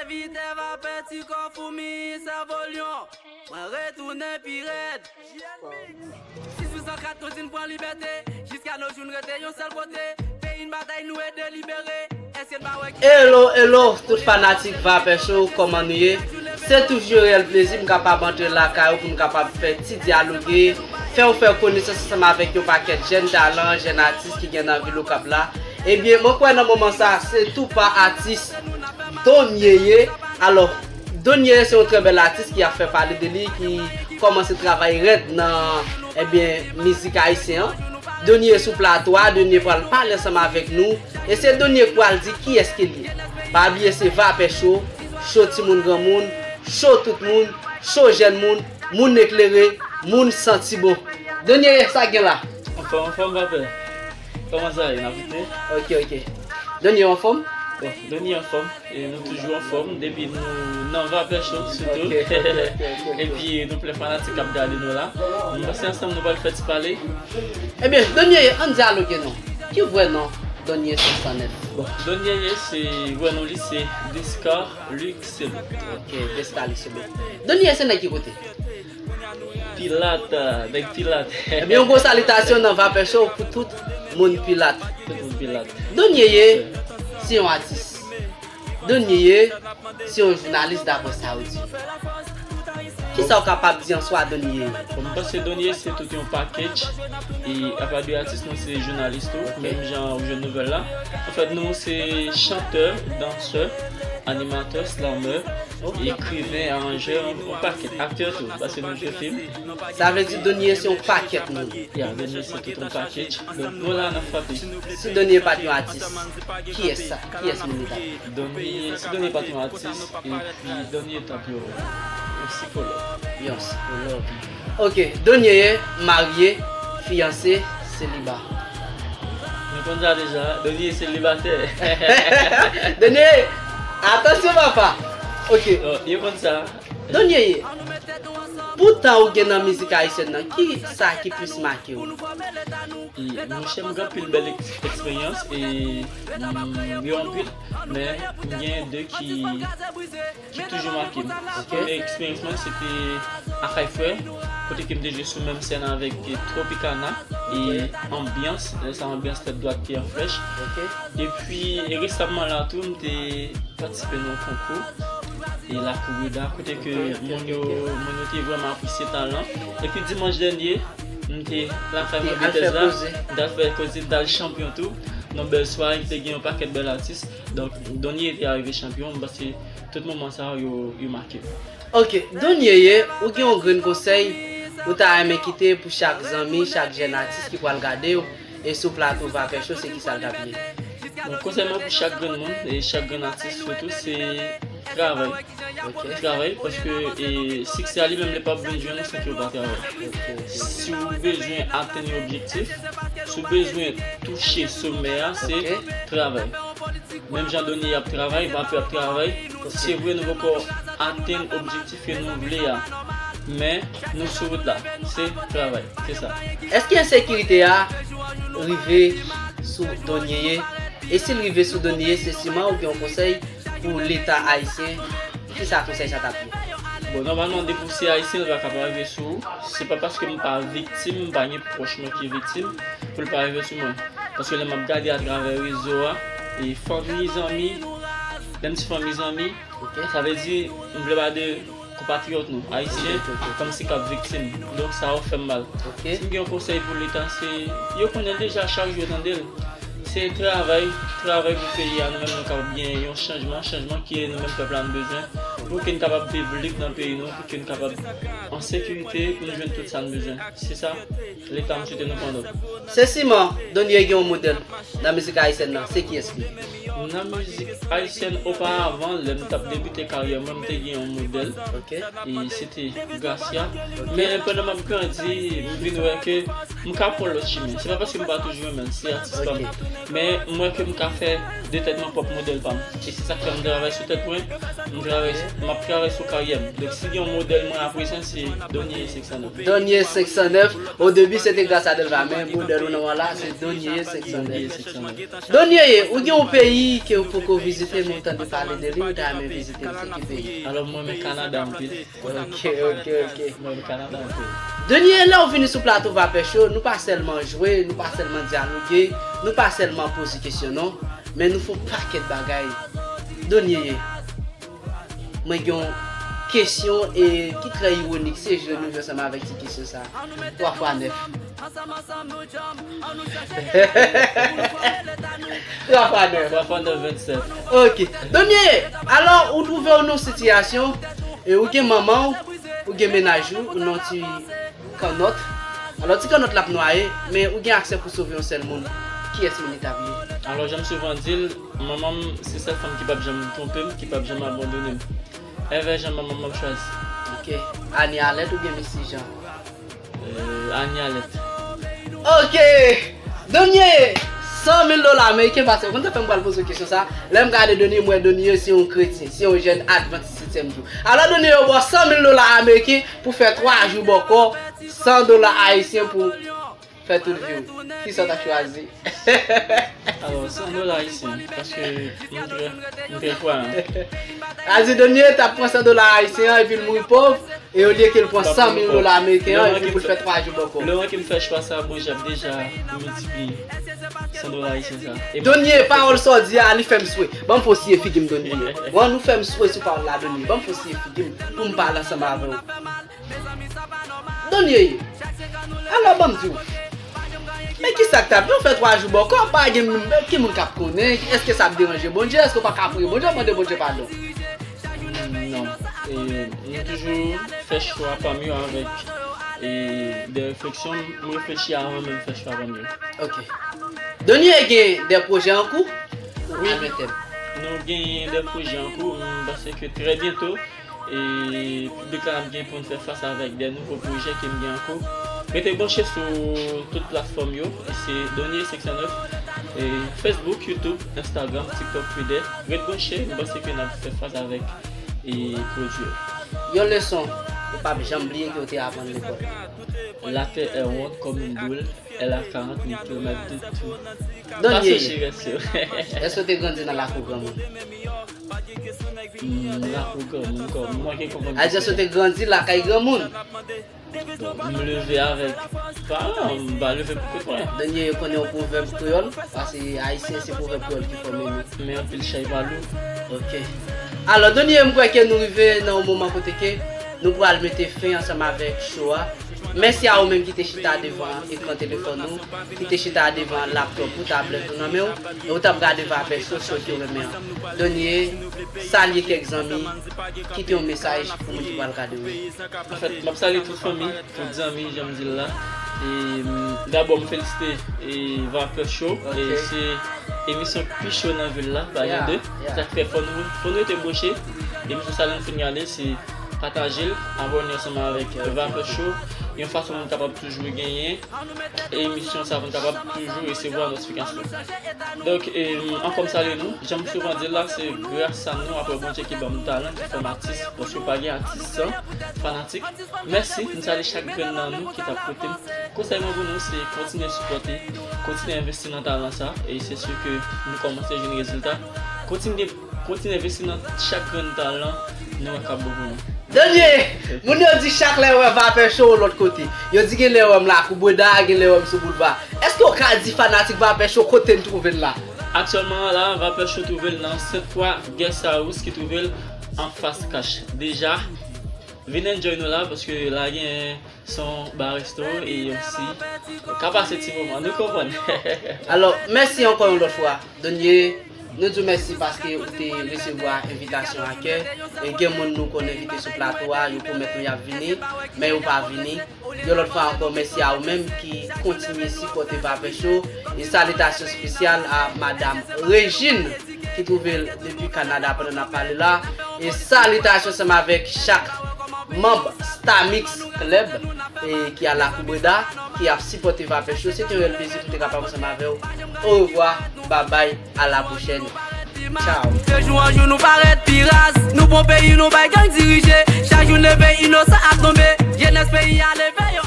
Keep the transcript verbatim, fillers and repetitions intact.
Vite va pèti kò foumi sèvo lyon. Mwen retounen pi rèd. Sis wi san kat nou di n pran libète. Jiska nou jou n rete yon sèl kote. Peyi n batay nou ede libere. Èske n pa wè ki Hello, hello, tout fanatik Vapè Show, kòman nou ye? Se toujou yon reyèl plezi m kapab antre lakay ou pou n kapab fè ti dyaloge, fè w fè konesans ansanm avèk yon pakèt jèn talan, jèn atis ki gen nan vil Okap la. Ebyen, mwen kwè nan moman sa, se tou pa atis Donnie ye. Alò, Donnie se yon trè bèl atis ki ap fè pale de li, ki kòmanse travay rèd nan, ebyen, mizik ayisyen an. Donnie sou plato a, Donnie pral pale ansanm avèk nou. E se Donnie k pral di kiyès ke l ye. Pa bliye se Vapè Show, show timoun granmoun, show tout moun, show jèn moun, moun eklere, moun santi bon. Donnie, sa gen la? Anfòm, anfòm, Vapè. Kòman sa ye? N ap vite? Ok, ok. Donnie anfòm? Bon, Donnie anfòm. E nou toujou anfòm. Depi nou nan Vapè Show, sitou. Ok, ok, ok, ok. Epi nou plen fanatik k ap gade nou la. Nou pase ansanm, nou pral fè ti pale. Ebyen, Donnie, ann dyaloge non. Ki vrè non Donnie senk san nèf? Bon, Donnie, se vrè non li, se Descar Luxelo. Ok, Descar Luxelo. Donnie, se nèg ki kote? Pilat, nèg Pilat. Ebyen, yon gwo salitasyon nan Vapè Show pou tout moun Pilat. Tout moun Pilat. Donnie, se yon atis. Donnie, se yon jounalis daprè sa yo di. Kisa w kapab di an swa Donnie? Bon, mwen panse Donnie se tout yon package. E apa de atis, nou se jounalis tou, ok, menm jan ou jwenn nouvèl la. Anfèt, nou se chantè, dansè, animatè, slamè, ok, ekriven, aranjè, yon pakèt, aktè tou, paske nou jwe fim. Sa vle di Donnie se yon pakèt moun. Ya, Donnie se tout yon package. Donk nou la nan frape. Si Donnie pa t yon atis, kiyès sa? Kiyès moun li t ap ye? Donnie, si Donnie pa t yon atis, epi Donnie t ap yon, yon sikològ. Yon sikològ. Ok, Donnie marye, fiyanse, seliba. Nou konn sa deja, Donnie selibatè. Donnie, atansyon papa. Ok. Yo konn sa. Donnie, pou tan ou gen nan mizik ayisyèn nan, ki sa ki plis make w? E, monchè, m gen anpil bèl eks-, eksperyans e, mm, yo anpil, men m gen de ki, ki toujou make m. Ok. Premye eksperyans mwen, se te Akay Frè, kote ke m te jwe sou menm sèn avèk Tropicana e, ok, Anbyans. Lè sa, Anbyans tèt dwat, pye an flèch. Ok. Epi, e resaman la tou, m te patisipe nan yon konkou e La Corrida, kote ke, ok, ok, moun yo, ok, moun yo te vrèman apresye talan. Epi dimanch dènye, m te lakay mwen Bethesda, m t al fè koze, m t al chanpyon tou. Nan bèl sware, ki te gen yon pakèt bèl atis. Donk, Donnie te arive chanpyon, m panse tout moman sa yo, yo make m. Ok, Donnie, ou gen yon grenn konsèy ou ta renmen kite pou chak zanmi, chak jèn atis ki pral gade w e sou plato Vapè Show, se kisa l t ap ye? Bon, konsèy mwen pou chak grenn moun e chak grenn atis sitou, se travay. Ok. Travay, paske, e, siksè a li menm li p ap vin jwenn ou san ke w pa travay. Ok, ok. Si w bezwen atenn yon objektif, si w bezwen touche somè a, se, ok, travay. Menm jan Donnie ap travay, Vapè ap travay, ok, se vre nou poko atenn objektif ke nou vle a, men nou sou wout la, se travay, se sa. Èske ensekirite a rive sou Donnie? E si l rive sou Donnie, se siman ou gen yon konsèy pou Leta ayisyen, kisa konsèy sa t ap ye? Bon, nòmalman, depi w se ayisyen, l pa ka pa rive sou ou. Se pa paske m pa viktim, m pa gen pwòch mwen ki viktim, pou l pa rive sou mwen. Paske lè m ap gade atravè rezo a, e fanmi, zanmi, lè m di fanmi, zanmi, ok, sa vle di, m vle pale de konpatriyòt nou, ayisyen, ok, ok, ok, kòmsi k ap viktim. Donk, sa yo fè m mal. Ok. Si m gen yon konsèy pou Leta, se, yo konnen l deja, chak jou yo tande l. Se travay, travay pou peyi a, nou menm nou kapab gen yon chanjman, chanjman ke nou menm pèp la nou bezwen, pou ke n kapab viv lib nan peyi nou, pou ke n kapab an sekirite, pou nou jwenn tout sa n bezwen. Se sa, Leta, m swete nou pran nòt. Se siman, Donnie gen yon modèl nan mizik ayisyèn nan, se kiyès li? Nan mizik ayisyèn, oparavan, lè m t ap debite karyè mwen, m te gen yon modèl. Ok. E se te Gracia. Ok. Men pandan m ap grandi, m vin wè ke m ka pran lòt chimen. Se pa paske m pa toujou renmen l, se atis pa m. Ok. Men m wè ke m ka fè de tèt mwen pwòp modèl pa m. E se sa k fè m travay sou tèt mwen, m travay, m ap travay sou karyè m. Donk, si gen yon modèl mwen apresye, se Donnie senk san nèf. Donnie senk san nèf, o debi se te Gracia Delva, men modèl ou nan mwen la, se Donnie senk san nèf. Donnie, ou gen yon peyi Peyi ke ou poko vizite, men ou tande pale de li, ou ta renmen vizite l, se ki peyi? Alò, mwen renmen Kanada anpil. Ok, ok, ok. Mwen renmen Kanada anpil. Denie, lè ou vini sou plato Vapè Show, nou pa sèlman jwe, nou pa sèlman dyaloge, nou pa sèlman poze kesyon non, men nou fè yon pakèt bagay. Denie, mwen gen yon kesyon e ki trè iwonik, se jwe nou jwe ansanm avèk ti kesyon sa. Twa fwa nèf. Twa fwa nèf. Twa fwa nèf, vennsèt. Ok. Denie, alò, ou twouve w nan yon sitiyasyon, e ou gen manman w, ou gen mennaj ou, ou nan yon ti kannòt. Alò, ti kannòt la ap nwaye, men ou gen aksè pou sove yon sèl moun. Kiyès moun li t ap ye? Alò, jan m souvan di l, manman m se sèl fanm ki p ap janm twonpe m, ki p ap janm abandone m. Evè jan manman m ap chwazi. Ok. Anie Alèt oubyen Missy Jean? Euh, Anie Alèt. Ok! Denie! San mil dola ameriken, paske ou konn sa fè m pral poze w kesyon sa. Lè m gade Denie, m wè Denie se yon kretyen, se yon jèn advantis setyèm jou. Alò Denie, yo ba w san mil dola ameriken pou fè twa jou bòkò, san dola ayisyen pou fè tout vi w. Kisa w ta chwazi? Alò, san dola ayisyen, paske m trè, m trè kwayan. Sa di Denie t ap pran san dola ayisyen an epi l mouri pòv, e olye ke l pran san mil dola ameriken an epi pou l fè twa jou bòkò. Lè w wè ke m fè chwa sa, Bondye ap deja miltipliye san dola ayisyen sa. E Denie, pawòl sa w di a, li fè m swe. Ban m fè w siye figi m, Denie. Wan, nou fè m swe sou pawòl la, Denie. Ban m fè w siye figi m pou m pale ansanm avè w. Denie ye. Alò, ban m di w. Men kisa k t ap, yo fè twa jou bòkò, pa gen moun, ki moun k ap konnen, èske sa ap deranje Bondye, èske w pa ka priye Bondye, mande Bondye padon? Non. E, m toujou fè chwa pa m yo avèk, e, de refleksyon, m reflechi avan menm fè chwa pa m yo. Ok. Denie gen de pwojè an kou? Wi. Admete m. Nou genyen de pwojè an kou, m panse ke trè byento, e piblik la n ap gen pou n fè fas avèk de nouvo pwojè ke m gen an kou. Rete branche sou tout platfòm yo, se Denie senk san nèf, e Facebook, YouTube, Instagram, TikTok, Twitter. Rete branche, m panse ke n ap fè fas avèk e pwodui yo. Yon leson ou p ap janm bliye ke w te aprann lekòl. La terre est ronde comme une boule, elle a quarante mille kilomètres de tour. Donn Pase yeye. Chirès yo. Èske w te grandi nan lakou granmoun? Hmm, lakou granmoun, kòm, mwen ki konprann. Adye, èske w te grandi lakay granmoun? Bon, m leve avèk paran, m pa leve pou kont mwen. Donnie, ou konnen yon pwovèb kreyòl? Paske ayisyen se pwovèb kreyòl ki fòme nou. Men anpil chay pa lou. Ok. Alò, Donnie, m kwè ke nou rive nan yon moman kote ke nou pral mete fen ansanm avèk show a. Mèsi a ou menm ki te chita devan ekran telefòn ou, ki te chita devan laptòp ou, tablèt ou nan men w, e ou t ap gade Vapè Show, show ke w renmen an. Donnie, salye kèk zanmi, kite yon mesaj pou moun ki pral gade w yo. Anfèt, m ap salye tout fanmi, tout zanmi, jan m di l la. E, m, dabò, m felisite, e, Vapè Show. Ok. E se emisyon k pi cho nan vil la, pa gen de. Yeah, yeah. Sa k fè fò nou, fò nou rete branche. Emisyon sa, lè n fin gade, se pataje l, abòne ansanm avèk Vapè Show. Yon fason pou n kapab toujou genyen emisyon sa pou n kapab toujou resevwa notifikasyon. Donk, e, ankò m salye nou. Jan m souvan di l la, se gras a nou, apre Bondye ki ban m talan, ki fè m atis. Paske pa gen atis san fanatik. Mèsi, m salye chak grenn nan nou ki t ap koute m. Konsèy mwen pou nou, se kontinye sipòte, kontinye envesti nan talan sa, e se si ke nou kòmanse jwenn rezilta. Kontinye Kontinye envesti nan chak grenn talan nou wè k ap bon pou nou. Donnie, moun yo di chak lè yo wè Vapè Show yon lòt kote. Yo di gen lè yo wè m Lakou Breda, gen lè yo wè m sou boulva. Èske w ka di fanatik Vapè Show kote n twouve n la? Aktyèlman la, Vapè Show twouve l nan sèt twa Guest House ki twouve l anfas Cash. Deja, vin enjoy nou la, paske la gen Son, ba, resto e osi ka pase ti moman, nou konprann. Alò, mèsi ankò yon lòt fwa, Donnie. Nou di w mèsi paske ou te resevwa envitasyon a kè. E gen moun nou konn envite sou plato a, yo pwomèt nou y ap vini, men yo pa vini. Yon lòt fwa ankò, mèsi a ou menm ki kontinye sipòte Vapè Show. E salitasyon espesyal a Madam Regine ki twouve l depi Kanada pandan n ap pale la. E salitasyon ansanm avèk chak manm Stamix Club, e ki a Lakou Breda, ki ap sipòte Vapè Show. Se te yon rèl plezi pou m te kapab ansanm avè w. Orevwa, babay, a la pwochèn. Tchao. De jou an jou nou parèt pi raz. Nou pran peyi nou bay gang dirije. Chak jou n leve inosan ap tonbe. Jenès peyi a leve yo